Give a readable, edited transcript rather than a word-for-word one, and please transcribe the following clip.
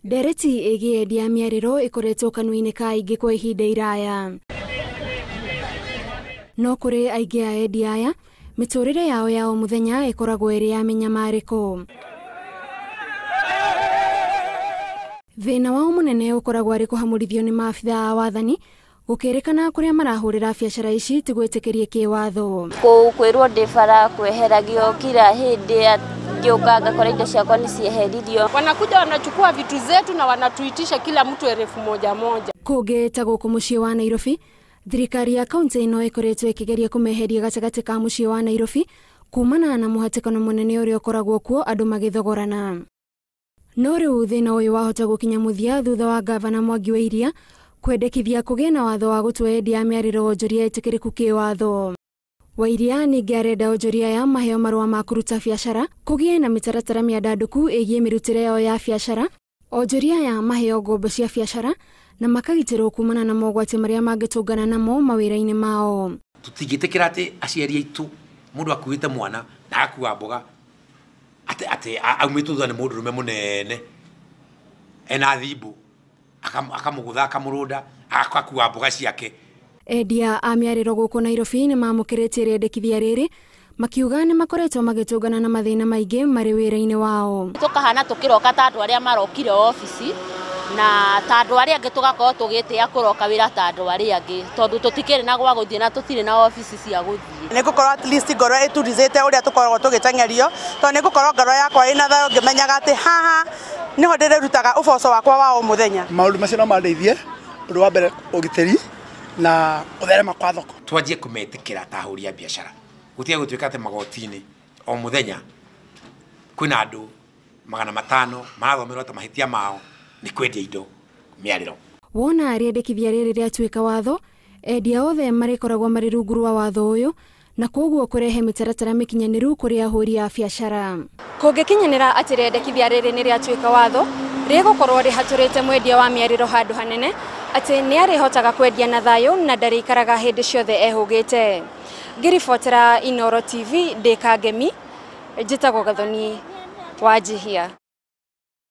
Ndereti ĩgiĩ endia mĩarĩro ĩkoretwo kanua-inĩ ka aingĩ kwa ihinda iraya. No kũrĩ aingĩ a endia aya, mĩtũrĩre yao ya o mũthenya ĩkoragwo ĩrĩ ya mĩnyamarĩko. Thĩna wao mũnene ũkoragwo arĩ kũhamũrithio nĩ maabitha a wathani gũkĩrĩkana kũrĩa marahũrĩra biacara ici ti gwĩtĩkĩrie kĩwatho. Kwĩrwo ndĩ bara kweheragio kila hĩndĩ ngĩũka ngakora indo ciakwa nĩ cieheririo. Wanakuja wanachukua vitu zetu na wanatuitisha kila mtu 1000 moja. Kũngĩ ta gũkũ mũciĩ wa Nairobi, thirikari ya kaunti ĩno ĩkoretwo ĩkĩgeria kũmeheria gatagatĩ ka mũciĩ wa Nairobi kumana na mũhatĩkano mũnene ũrĩa ũkoragwo kuo andũ magĩthogorana. No rĩu thĩna ũyũ wahota gũkinya mũthia thutha wa gavana Mwangi wa Iria kwendekithia kũgĩe na watho wa gũtua endia a mĩarĩro onjoria etĩkĩrĩku kĩwatho. Wairia ningĩ arenda onjoria aya maheo marũa ma kũruta biacara, kũgĩe na mĩtaratara mĩandandũku ĩgiĩ mĩrutĩre yao ya biacara, onjoria aya maheo ngombo cia biacara na makagitĩrwo kumana na mogwati marĩa mangĩtũngana namo mawĩra-inĩ mao. Tũtingĩtĩkĩra atĩ aciari aitũ mũndũ akuĩte mwana na agakua mboga atĩ atĩ aumĩtwo thutha nĩ mũndũrũme mũnene ena thimbu akamũgũtha akamũrũnda agakua mboga ciake. Endia a mĩarĩro gũkũ Nairobi nĩ mamũkĩrĩtie rĩendekithia rĩrĩ makiuga nĩ makoretwo magĩtũngana na mathĩna maingĩ marĩ wĩra-inĩ wao. Tũkahana tũkĩroka ta andũ arĩa marokire obici na ta andũ arĩa angĩ tũgakorwo tũgĩtĩa kũroka wĩra ta andũ arĩa angĩ tondũ tũtikĩrĩ na gwa gũthiĩ na tũtirĩ na obici cia gũthiĩ. Nĩ ngũkorwo at least ngoro ĩturizĩte ũrĩa tũkoragwo tũgĩteng'erio tondũ nĩ ngũkorwo ngoro yakwa ĩna thayũ ngĩmenyaga atĩ haha nĩho ndĩrĩrutaga ũboco wakwa wa o mũthenya. Maũndũ macio no mandeithie ũndũ wa mbere ũgitĩri na ũtherema kwa thoko. Twanjie kũmetĩkĩra ta ahũri a biacara gũtiga gũtuĩka atĩ magoti-inĩ o mũthenya kwĩna andũ 500 marathomerwo ta mahĩtia mao nĩ kwendia indo mĩarĩro. Wona rĩendekithia rĩrĩ rĩatuĩka watho, endia othe marĩkoragwo marĩ rungu rwa watho ũyũ na koguo kũrehe mĩtaratara mĩkinyanĩru kũrĩ ahũri a biacara. Kũngĩkinyanĩra atĩ rĩendekithia rĩrĩ nĩ rĩatuĩka watho, rĩgũkorwo rĩhatũrĩte mwendia wa mĩarĩro handũ hanene atĩ nĩ arĩhotaga kwendia na thayũ na ndarĩikaraga hĩndĩ ciothe ehũgĩte. Ngĩribotera Inooro TV ndĩ Kangemi, njĩtagwo Gathoni Wanjihia.